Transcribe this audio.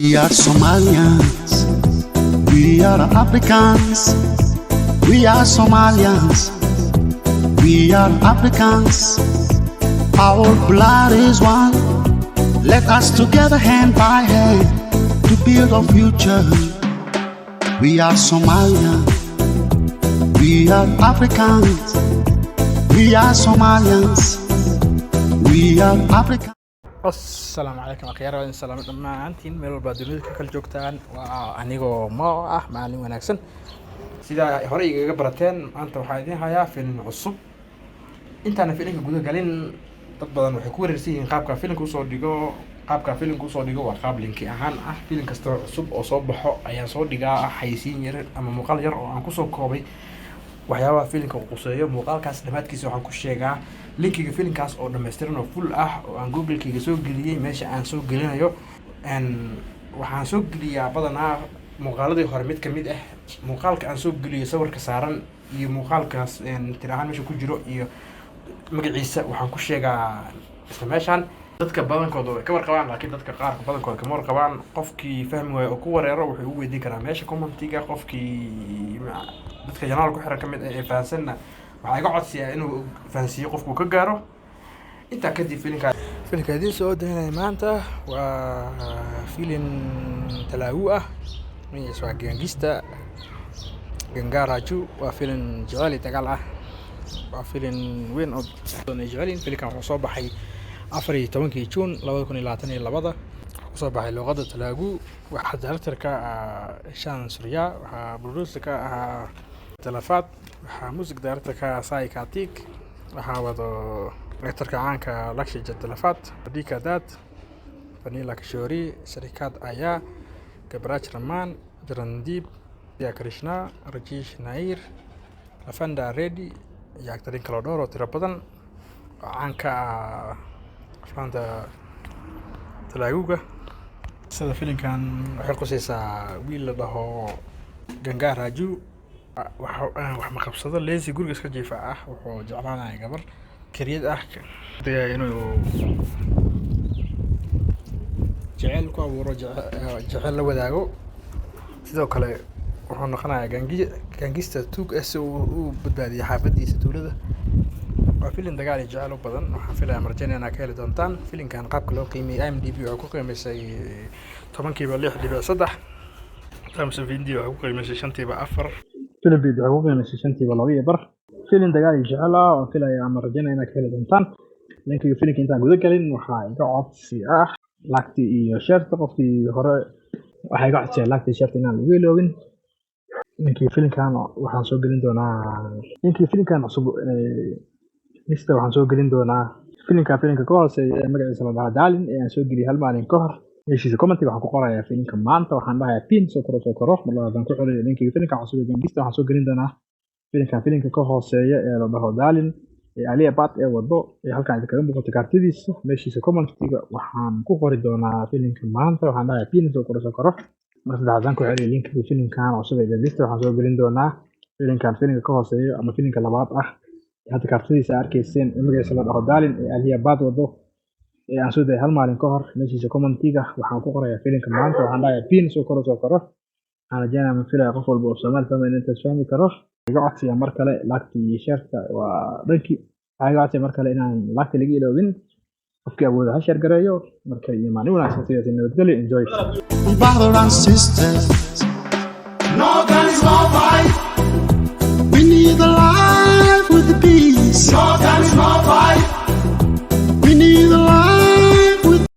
We are Somalians. We are Africans. We are Somalians. We are Africans. Our blood is one. Let us together hand by hand to build our future. We are Somalians. We are Africans. We are Somalians. We are Africans. Asalaamu calaykum akhyaar, waa idin salaamay dhammaantiin meel walba dunida ka kala joogtaan. Waa anigoo Mo ah, maalin wanaagsan. Sidaa hore igaga barateen, maanta waxaa idiin hayaa filin cusub. Intaana filinka guda galin, dad badan waxay ku wareersan yihiin qaabka filinka usoo dhigo. Qaabka filinka usoo dhigo waa qaab link ahaan ah. Filin kastoo cusub oo soo baxo ayaan soo dhigaa xayisiin yar ama muuqaal yar oo aan kusoo koobay waxyaabaha filinka uu quseeyo. Muuqaalkaas dhammaadkiisa waxaan ku sheegaa linkiga filinkaas oo dhammaystiran oo full ah oo aan Google-kayga soo geliyey. Meesha aan soo gelinayo waxaan soo geliyaa badanaa muuqaaladii hore mid kamid ah. Muuqaalka aan soo geliyo sawirka saaran iyo muuqaalkaas tir ahaan meesha ku jiro iyo magaciisa waxaan ku sheegaa isla meeshaan. Dadka badankooda way ka warqabaan, laakiin dadka qaarka badankooda kama warqabaan. Qofkii fahmi waayo oo ku wareero wuxuu ugu weydiin karaa meesha commentiga. Qofkii dadka channel ku xiran kamid ah ee fahansanna waxaa iga codsiyaa inuu fahansiiyo qofkuu ka gaaro. Intaa kadib, filinka idiin soo daynaya maanta waa filin Telugu ah, magaciisa waa Gangster Gangaraju. Waa filin jecel iyo dagaal ah, waa filin weyn oo badan ay jecel yihiin. Filinkan wuxuu soo baxay 14-kii Juun 2022-da. Wuxuu kusoo baxay luqadda Telugu. Waxaa director ka ah Shan Surya, waxaa producer ka ahaa Talafaat, waxaa music director ka ah Sai Karthik, waxaa wado actorka caanka Lakshya Talafaat, Radhika Dad, Vennela Kishore, Srikanth Iyer, Kaviraj Raman, Charandeep Krishna, Rajesh Nair, Lavender Reddy iyo actorin kaloo dhowr oo tiro badan oo caan ka ah aflaanta Teluguga. Sida filimkan waxay qusaysaa wiil la dhaho Ganga Raju, wax maqabsado, lazy, guriga iska jiifa ah. Wuxuu jeclaanaya gabar kariyad ah, dayaya inuu jeceyl ku abuuro, jeceyl la wadaago. Sidoo kale wuxuu noqonayaa gangster tuug ah si uu u badbaadiyo xaafadiisa, tuulada. Waa filin dagaal iyo jeceyl u badan. Waxaan filayaa, marjaynaya inaad ka heli doontaan filimkan. Qaabka loo qiimeeyey, IMDb waxay ku qiimeysay 10-kiiba 6.3. Times of India waxay ku qiimeysay 5-tiiba 4. Filmbeat waxay ku qiimeysay 5-tiiba 2.5. Filin dagaal iyo jecel ah oo filaya ama rajaynaya inaad ka heli doontaan linkiga filimka. Intaan guda galin, waxaa iga codsi ah like-ti iyo share-ta. Qofkii hore waxaa iga codsiya like-ta iyo share-ta inaan lagu iloobin. Linkii filimkan waxaan soo gelin doonaa, linkii filimkan cusub lista waxaan soo gelin doonaa filimka filimka ka hooseeya ee magaciisa la dhahaa Darling ee aan soo geliyay hal maalin ka hor. Meeshiisa commentiga waxaan ku qorayaa filimka maanta. Waxaan dhahayaa pin soo koro, soo koro. Mar labaad aan ku celiyo, linkii filimka cusub ee Gangster waxaan soo gelin doonaa filimka filimka ka hooseeya ee la dhaho Darling ee Alia Bhatt ee wado ee halkan idinkaga muuqato kaartidiisa. Meeshiisa commentiga waxaan ku qori doonaa filimka maanta. Waxaan dhahayaa pin soo koro, soo koro. Mar saddexaad aan ku celiyo, linkii filimkan cusub ee Gangster waxaan soo gelin doonaa filimkan filimka ka hooseeya ama filimka labaad ah hadda kaartidiisa arkayseen ee magaciisa la dhaho Darling ee Alia Bhatt wado ee aan soo dayay hal maalin ka hor. Meeshiisa commentiga waxaan ku qorayaa filimka maanta. Waxaan dhahayaa pin soo koro, soo koro. Waxaan rajeynaya ama filaya qof walba oo Soomaali fahmaya intaas fahmi karo. Iga codsiya mar kale like-ta iyo share-ta waa dhankii. Waxaa iga codsiya mar kale inaan like-ta laga iloobin. Qofkii awooda ha share gareeyo. Marka iyo maalin wanaagsan, sidaas nabadgelyo, enjoy. Brother and sisters.